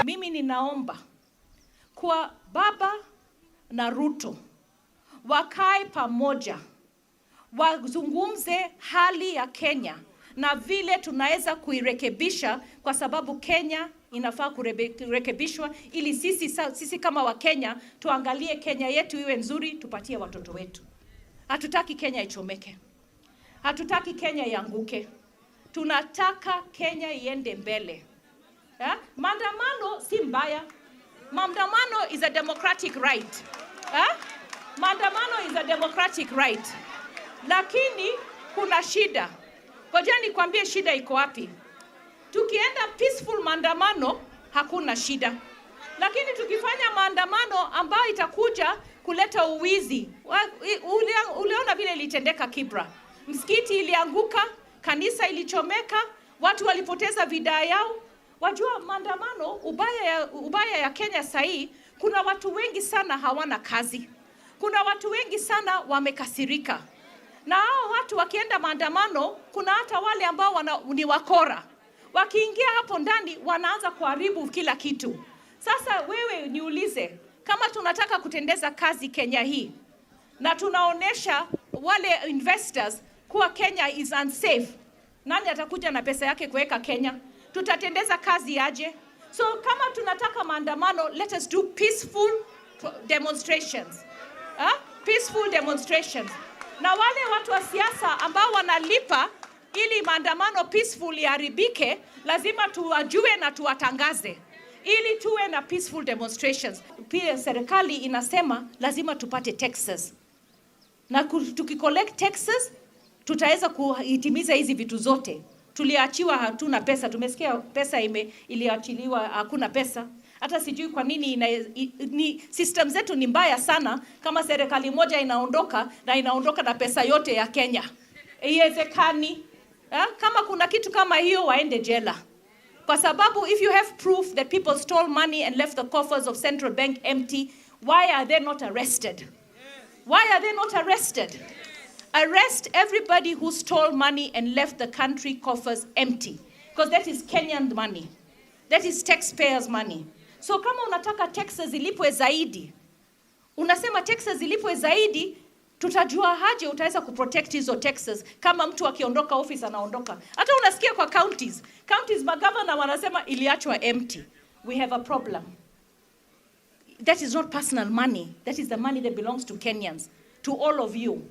Mimi ninaomba kwa Baba na Ruto wakae pamoja, wazungumze hali ya Kenya na vile tunaweza kuirekebisha, kwa sababu Kenya inafaa kurekebishwa ili sisi kama Wakenya tuangalie Kenya yetu iwe nzuri, tupatie watoto wetu. Hatutaki Kenya ichomeke, hatutaki Kenya ianguke, tunataka Kenya iende mbele. Yeah? Maandamano si mbaya. Maandamano is a democratic right. Yeah? Maandamano is a democratic right. Lakini kuna shida. Ngoja nikwambie shida iko wapi. Tukienda peaceful maandamano, hakuna shida, lakini tukifanya maandamano ambayo itakuja kuleta uwizi, uliona vile ilitendeka Kibra, msikiti ilianguka, kanisa ilichomeka, watu walipoteza bidhaa yao. Wajua maandamano, ubaya ya Kenya sahii, kuna watu wengi sana hawana kazi, kuna watu wengi sana wamekasirika, na hao watu wakienda maandamano, kuna hata wale ambao ni wakora, wakiingia hapo ndani wanaanza kuharibu kila kitu. Sasa wewe niulize, kama tunataka kutendeza kazi Kenya hii na tunaonesha wale investors kuwa Kenya is unsafe, nani atakuja na pesa yake kuweka Kenya? Tutatendeza kazi aje? So kama tunataka maandamano, let us do peaceful demonstrations. Huh? Peaceful demonstrations. Na wale watu wa siasa ambao wanalipa ili maandamano peaceful iharibike, lazima tuwajue na tuwatangaze ili tuwe na peaceful demonstrations. Pia serikali inasema lazima tupate taxes na tukicollect taxes tutaweza kuitimiza hizi vitu zote. Tuliachiwa hatuna pesa, tumesikia pesa iliachiliwa, hakuna pesa. Hata sijui kwa nini ni system zetu ni mbaya sana. Kama serikali moja inaondoka na inaondoka na pesa yote ya Kenya, haiwezekani. Eh? Kama kuna kitu kama hiyo, waende jela, kwa sababu if you have proof that people stole money and left the coffers of central bank empty, why are they not arrested? Why are they not arrested? Arrest everybody who stole money and left the country coffers empty, because that is Kenyan money. That is taxpayers' money. So kama unataka taxes ilipwe zaidi, unasema taxes ilipwe zaidi, tutajua aje utaweza kuprotect hizo taxes kama mtu akiondoka office anaondoka? Hata unasikia kwa counties magavana wanasema iliachwa empty. We have a problem. That is not personal money. That is the money that belongs to Kenyans, to all of you.